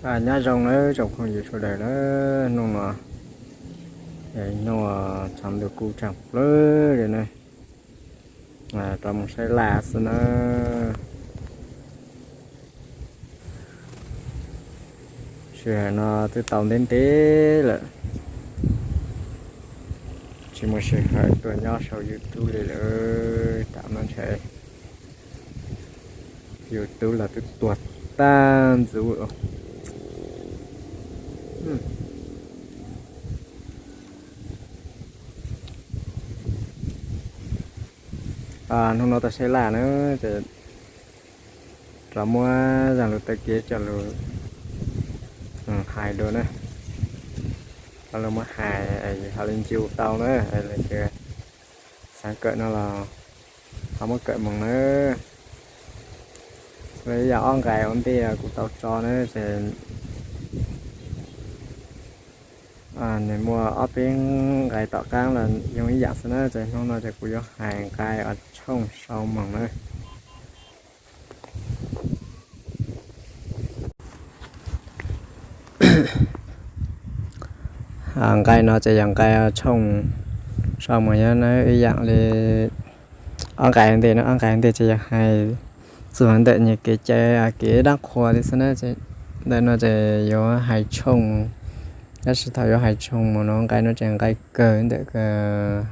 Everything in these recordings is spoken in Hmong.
Nyob zoo nawb tsoom phooj ywg sawv daws na, hnub no, hnub no tshav ntuj kub tshav plawg li na, rov mus saib laj xwb na. Sij hawm no twb tau ntev ntev lawm, tsis muaj sij hawm tuaj nyob saum YouTube li lawm, tam no ntshe YouTube los twb tuag tag ntxuv. Hnub no tau saib laj na, ces rov muab zaj lus taw kev coj los hais dua na. Rov los muab hais, ho li ncu tau na, li tias xav kawm no los ho muab kawm mus na. Li yam ob nqai ua ntej kuv tau tso na, ces nws muaj ob peb nqai tom qab los yoog ib yam xwb na, ces hnub no ces kuv yuav hais nqai tshooj sau moos na. Nqai no ces yog nqai tshooj sau moos nyob na, ib yam li ob nqai ntej no, ob nqai ntej ces yog hais txog ntawm nyias kev cai kev dab qhuas li xwb na. Ntawm no ces yuav hais tshooj, tab sis thaum yuav hais tshooj moos no nqai no ces nqai kawg ntawm,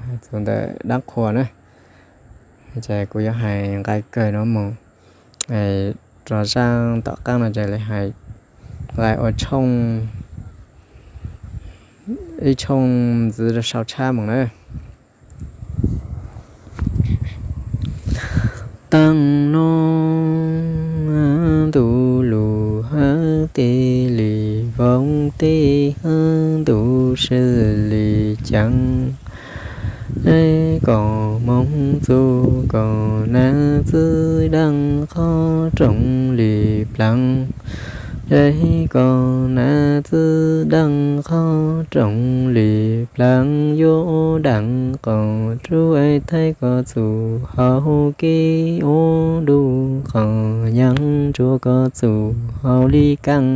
hais txog ntawm dab qhuas na. Ces kuv yuav hais nqai kawg no moos, rov zaj tom qab no ces li hais nqai ua tshooj, ib tshooj ntxiv rau sau tshab moos na. Taag nub ntu lug hab teb li vauv teb hab ntu sib li caav, kom moog txug kom nab txwv daaj qhov rooj li plaag, kom nab txwv daaj qhov rooj li plaag, yuav daam qos rub thaij koj txug hauv kev ua du, qos nyaab ntsuab koj txug hauv li kaaj.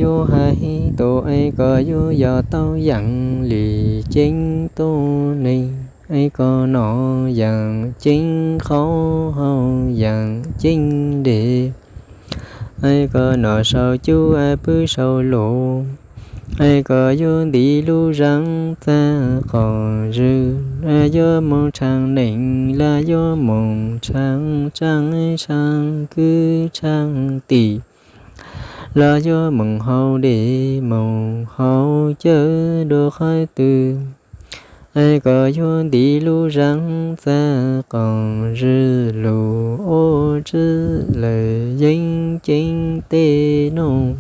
Yuav hais tau es koj yuav yog tau yaam li ceeb tuab neeg, es koj noj yaam ceeb qhauv haus yaam ceeb deg, es koj noj sau cub pw sau lus, es koj yuav ntim lub zaav txag qos zwg, yuav moog tshaaj neeg los yuav moog tshaaj tsaab tshaaj kwv tshaaj tim, los yuav moog haus dej moog haus cawv dua qhov twg, es koj yuav ntim lub zaav txag qos zwg lug ua tswv lawm yeeb ceeb tej nuav.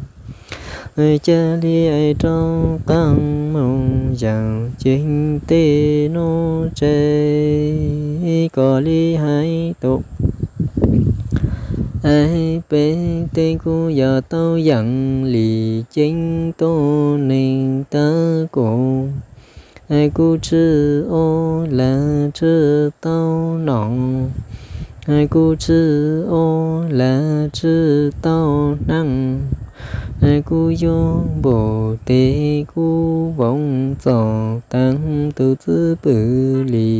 Ca le rov qaab moog yaam ceeb tej nuav tseg, koj le hais tau es peb tej kuj yog tau yaam li ceeb tuab neeg tag kuv, es kuv tsi ua lawv tsi tau noj, es kuv tsi ua lawv tsi tau hnaaj, es kuv yuav npuj tes kuv voov txom taag, tus txwv pwm li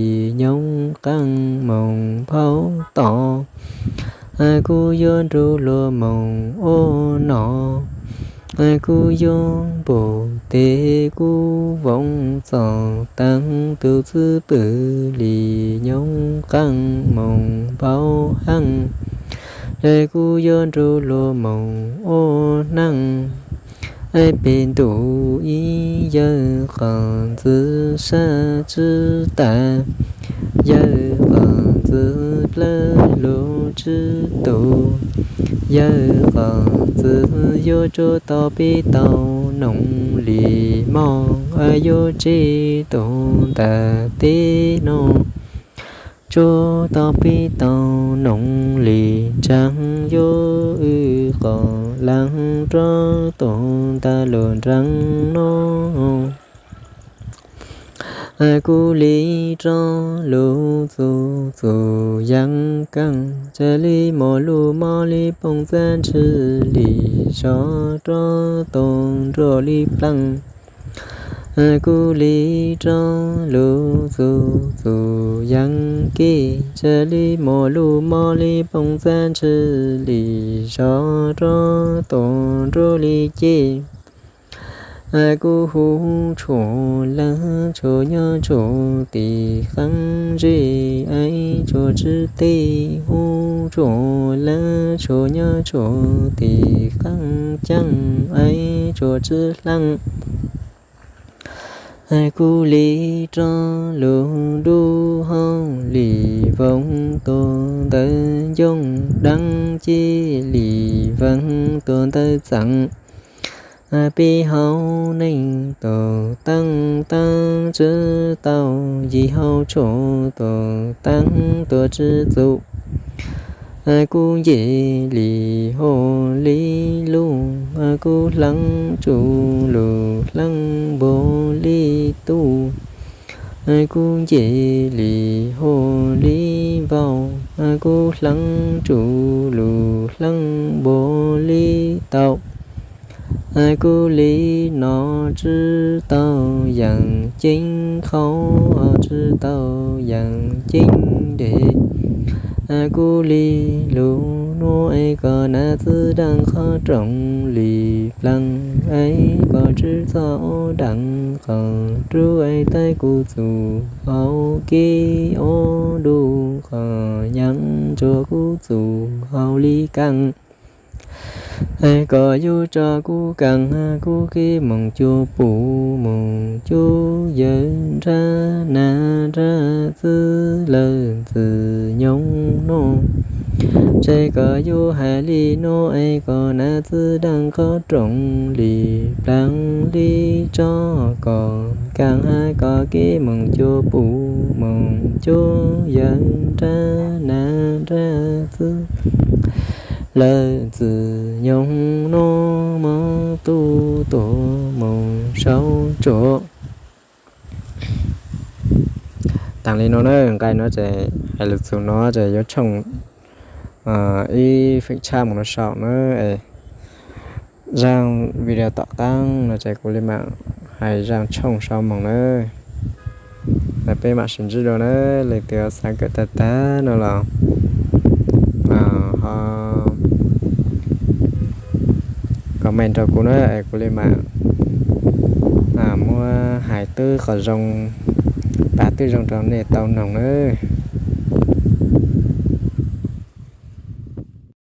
nyob qaab moog npau tom, es kuv yuav nrug luag moog ua noj, es kuv yuav npuj tes kuv voov txom taag, tus txwv pwm li nyob qaab moog npau haaj, es kuv yuav nrug luag moog ua hnaaj. Es peb ntuj ib yawg qos ntxwv sab tsib tas, yawg qos ntxwv plawg lug tsib tus, yawg qos ntxwv yuav tsuab tau peb tau noog li mog, yuav tseb tug ntag teb nuav, tsuab tau peb tau noog li ntsaag, yuav wb qos laag rov tug ntag lug nraag nuav. Kuv li rov lug txug txug yeeb keej, ca li muaj lub mob li poob txab ntshis li sov rov tuag nruab li pleej. Kuv li rov lug txug txug yeeb kej, ca li muaj lub mob li poob txab ntshis li sov rov tuag nruab li ceg. Kuv hu tshuaj lawm tshuaj nyob tshuaj tim qeeb zej es tshuaj tsib teg, hu tshuaj lawm tshuaj nyob tshuaj tim qeeb ceeb es tshuaj tsib hleej. Kuv li rov lug dub hauv li voog tuag ntawm ncoo deev, cia li veeg tuag ntawm txeem. Peb hauv neeg tuag teeb teeb tswv tau, yim hauv tshuaj tuag teeb tuag tswv txuj. Kuv nce li hua li lug, kuv hleev tsuj lug hleev npuag li tuj. Kuv nce li hua li vau, kuv hleev tsuj lug hleev npuag li tau. Kuv li no tswv tau yeem ceeb qhau, tswv tau yeem ceeb deg. Kuv li lug nuav es koj nam txwv deev qhov rooj li pleev es koj tswv txog ua deev qhov rub es tais kuv txuj hauv kev ua du qhov yeeb ntsuag kuv txuj hauv li keej. Es koj yuav tso kuv keej kuv kev moog cuag pum moog cuag yawg nrab nam nrab txwv lawv txwv nyoog nuav. Ces koj yuav hais li nuav es koj nam txwv deev qhov rooj li pleev li tso koj keej hab koj kev moog cuag pum moog cuag yawg nrab nam nrab txwv lawv txwv nyoog nuav moog tub tuag moog saud tsuam. Taag li no na, nqai no ces hais lug txug no ces yuav tshooj ib feem tshaj moog rua saum na. Zaaj video tom qaab no ces kuv li maam hais zaaj tshooj sau moog na. Peb maam sib ntsib dua na, leej twg xaav kawm tag tag no los ho comment rau kuv na, es kuv li maam muab hais tub qhov zoo, pav tub zoo rau nej tau noog na.